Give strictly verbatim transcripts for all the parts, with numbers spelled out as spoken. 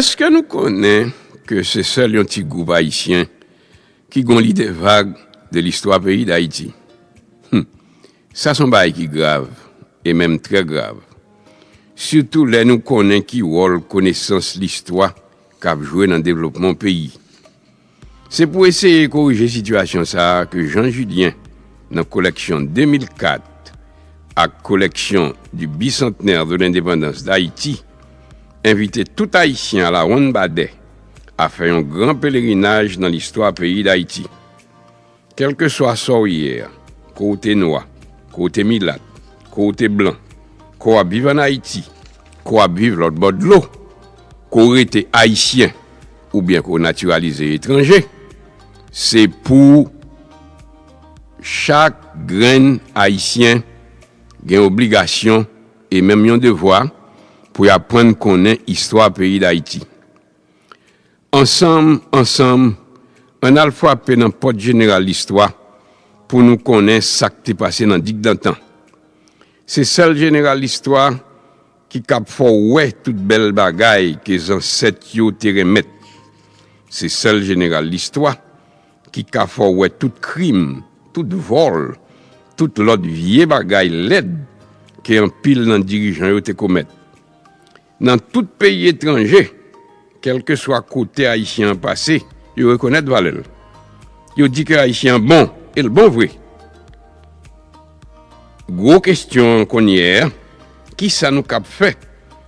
Èske nou konnen ke se sèl yon ti gwoup ayisyen ki gon lide vag de listwa peyi Dayiti? Hum, sa se yon bagay ki grav, e menm trè grav. Sitou lè nou konnen ki wòl konesans listwa k ap jwe nan devlopman yon peyi. Se pou eseye korije sitiyasyon sa a ke Jean Julien, nan koleksyon de mil kat ak koleksyon du Bicentenaire de l'Indépendance d'Haïti, envite tout Ayisyen a la Wannbadè a fè yon gran pelerinaj nan listwa peyi Dayiti. Kèlkeswa sa w ye a, ke w te nwa, ke w te milat, ke w te blan, ke w ap viv ann Ayiti, ke w ap viv lòt bò dlo, ke w rete ayisyen oubyen ke w natiralize etranje, se pou chak grenn ayisyen gen obligasyon e menm yon devwa pou y aprann konnen istwa peyi Dayiti. Ansanm, ansanm, ann al frape nan pòt jeneral listwa pou nou konnen sa k te pase nan digdantan. Se sèl jeneral listwa ki kab fè w wè tout bèl bagay ke zansèt yo te renmèt. Se sèl jeneral listwa ki ka fè w wè tout krim, tout vòl, tout lòt vye bagay lèd ke anpil nan dirijan yo te komèt. Nan tout peyi etranje, kèlkeswa kote Ayisyen an pase, yo rekonèt valè l. Yo di ke Ayisyen an bon, e l bon vre. Gwo kestyon an kounye a, kisa nou kab fè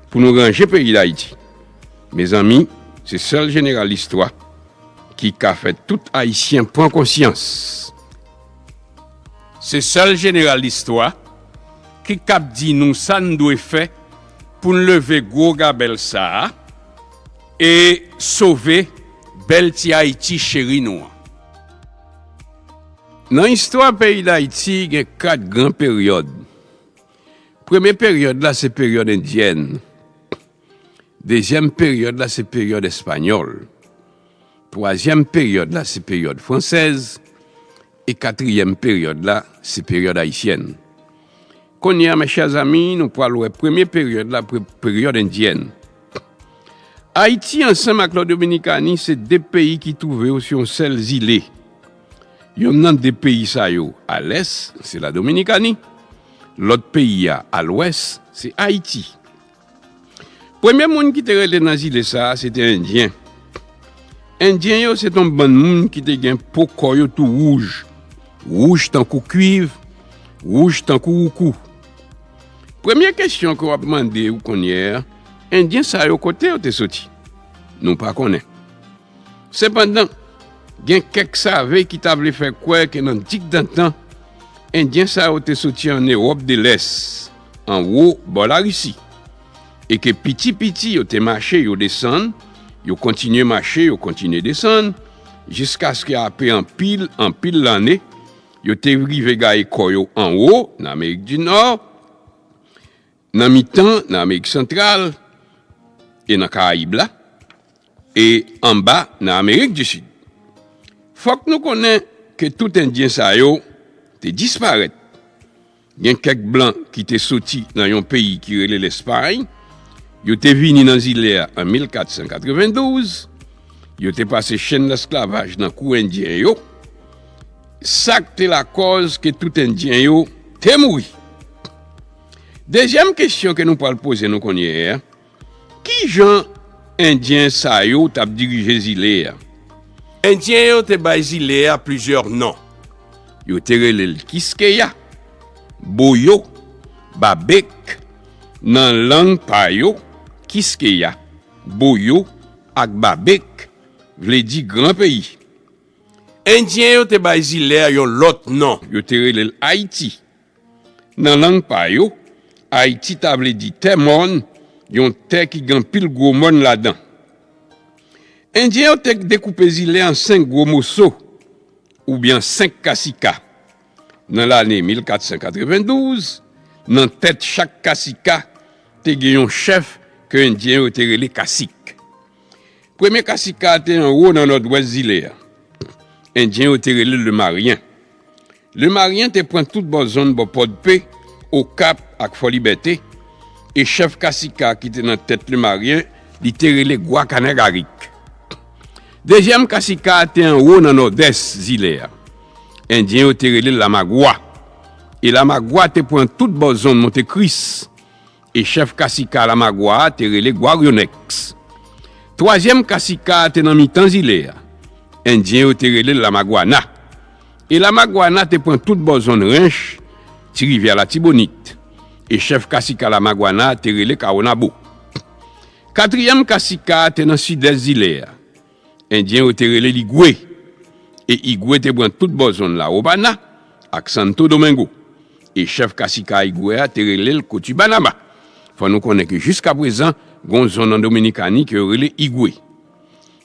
pou nou ranje peyi Dayiti? Mezanmi, se sèl jeneral listwa ki ka fè tout Ayisyen pran konsyans. Se sèl jeneral listwa ki kab di nou sa n dwe fè pou n leve gwo gabèl sa a e sove bèl ti Ayiti cheri nou an. Nan istwa peyi Dayiti, gen kat gran peryòd. Premye peryòd la se peryòd endyèn. Dezyèm peryòd la se peryòd espanyòl. Twazyèm peryòd la se peryòd fransèz. E katriyèm peryòd la se peryòd ayisyèn. Kounye a, mes chers amis, nou pral wè premye peryòd la, pre-, peryòd endyèn. Ayiti ansanm ak la Dominikani se de peyi ki twouve yo sou yon sèl zile. Yonn nan de peyi sa yo, a lès, se la Dominikani. Lòt peyi a, a lwès, se Ayiti. Premye moun ki te rete nan zile sa a, se te Endyen. Endyen yo se t on bann moun ki te gen po kò yo tou wouj. Wouj tankou kwiv, wouj tankou woukou. Premye kesyon ke w ap mande w kounye a, Endyen sa yo kote yo te soti? Nou pa konnen. Sepandan, gen kèk save ki ta vle fè kwè ke nan digdantan, Endyen sa yo te soti ann Ewòp de Lès, anwo bò Larisi, e ke piti piti yo te mache, yo desann, yo kontinye mache, yo kontinye desann, jiskaske apre anpil, anpil lane, yo te rive gaye kò yo anwo nan Amerik di Nò, nan mitan nan Amerik Santral e nan Karayib la, e anba nan Amerik di Sid. Fòk nou konnen ke tout Endyen sa yo te disparèt. Gen kèk blan ki te soti nan yon peyi ki rele Lespay, yo te vini nan zile a an mil kat san katrevendouz, yo te pase chenn lesklavaj nan kou Endyen yo. Sa k te lakòz ke tout Endyen yo te mouri. Dezyèm kesyon ke nou pral poze nou kounye a, ki jan Endyen sa yo t ap dirije zile a? Endyen yo te bay zile a plizyè non. Yo te rele l Kiskeya, Boyo, Babek. Nan lang pa yo, Kiskeya, Boyo ak Babek vle di gran peyi. Endyen yo te bay zile a yon lòt non. Yo te rele l Ayiti. Nan lang pa yo, Ayiti ta vle di tè mòn, yon tè ki gen anpil gwo mòn ladan. Endyen yo te dekoupe zile an senk gwo moso, oubyen senk kasika. Nan lane mil kat san katrevendouz, nan tèt chak kasika, te gen yon chèf ke Endyen yo te rele kasik. Premye kasika a te anwo nan nòdwès zile a. Endyen yo te rele l Lemaryen. Lemaryen te pran tout bò zòn bò Pòdpe, Okap ak Fò Libète, e chèf kasika ki te nan tèt Lemaryen Li te rele Gwa Kanagarik. Dezyèm kasika a te anwo nan nòdès zile a. Endyen yo te rele l Lamagwa. E Lamagwa te pran tout bò zòn Montekris. E chèf kasika Lamagwa a te rele Gwaryonèks. Twazyèm kasika a te nan mitan zile a. Endyen yo te rele l Lamagwana. E Lamagwana te pran tout bò zòn Rench, Ti Rivyè Latibonit. E chèf kasika Lamagwana a te rele Kawonabo. Katriyèm kasika a te nan sidès zile a. Endyen yo te rele l Igwe. E Igwe te pran tout bò zòn Lawopana ak Santo Domingo. E chèf kasika Igwe a te rele l Kotibanaba. Fò nou konnen ke jiskaprezan, gon zòn an Dominikani ke yo rele Igwe.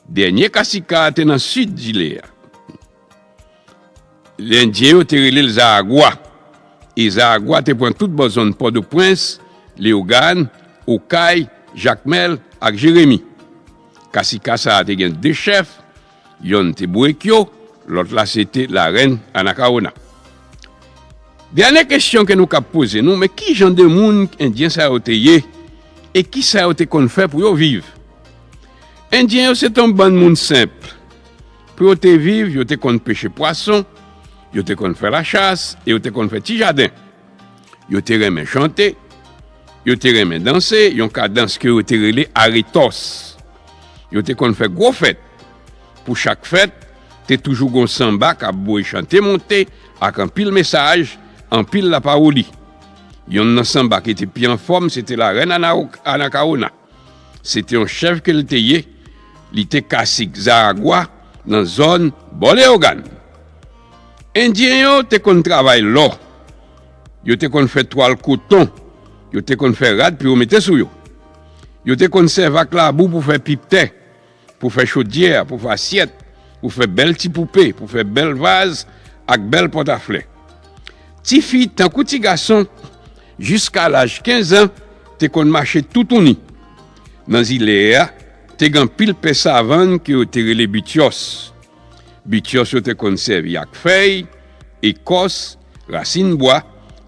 Dènye kasika a te nan sid zile a. Endyen yo te rele l Zaragwa. E Zaragwa te pran tout bò zòn Pòtoprens, Leyogàn, Okay, Jakmèl ak Jeremi. Kasika sa a te gen de chèf, yonn te Bouwekyo, lòt la se te Larèn Anakawona. Dènye kesyon ke nou kab poze nou, men ki jan de moun Endyen sa yo te ye e ki sa yo te konn fè pou yo viv? Endyen yo se te yon bann moun senp. Pou yo te viv, yo te konn peche pwason, yo te konn fè lachas e yo te konn fè ti jaden. Yo te renmen chante, yo te renmen danse, yon kadans ke yo te rele aretòs. Yo te konn fè gwo fèt. Pou chak fèt, te toujou gon sanba k ap bwoye chante monte ak anpil mesaj, anpil lapawoli. Yonn nan sanba ki te pi anfòm, se te Larèn Ana-, Anakawona. Se te yon chèf ke l te ye, li te kasik Zaragwa nan zòn bò Leyogàn. Endyen yo te konn travay lò. Yo te konn fè twal koton. Yo te konn fè rad pou yo mete sou yo. Yo te konn sèvi ak labou pou fè piptè, pou fè chodyè, pou fè asyèt, pou fè bèl ti poupe, pou fè bèl vaz ak bèl pòtaflè. Tifi tankou ti gason, jiska laj kenz an, te konn mache toutouni. Nan zile a, te gen anpil pè savann ke yo te rele bityòs. Bityòs yo te konn sèvi ak fèy, ekòs, rasin bwa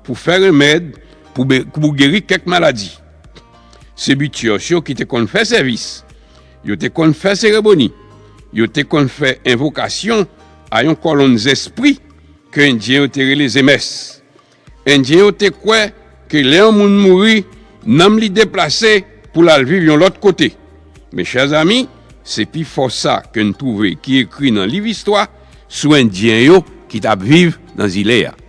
pou fè renmèd, pou be-, pou geri kèk maladi. Se bityòs yo ki te konn fè sèvis. Yo te konn fè seremoni. Yo te konn fè envokasyon a yon kòlonn zespri ke Endyen yo te rele Zemès. Endyen yo te kwè ke lè yon moun mouri, nanm li deplase pou l al viv yon lòt kote. Mechèzami, se pifò sa ke n twouve ki ekri nan liv istwa sou Endyen yo ki t ap viv nan zile a.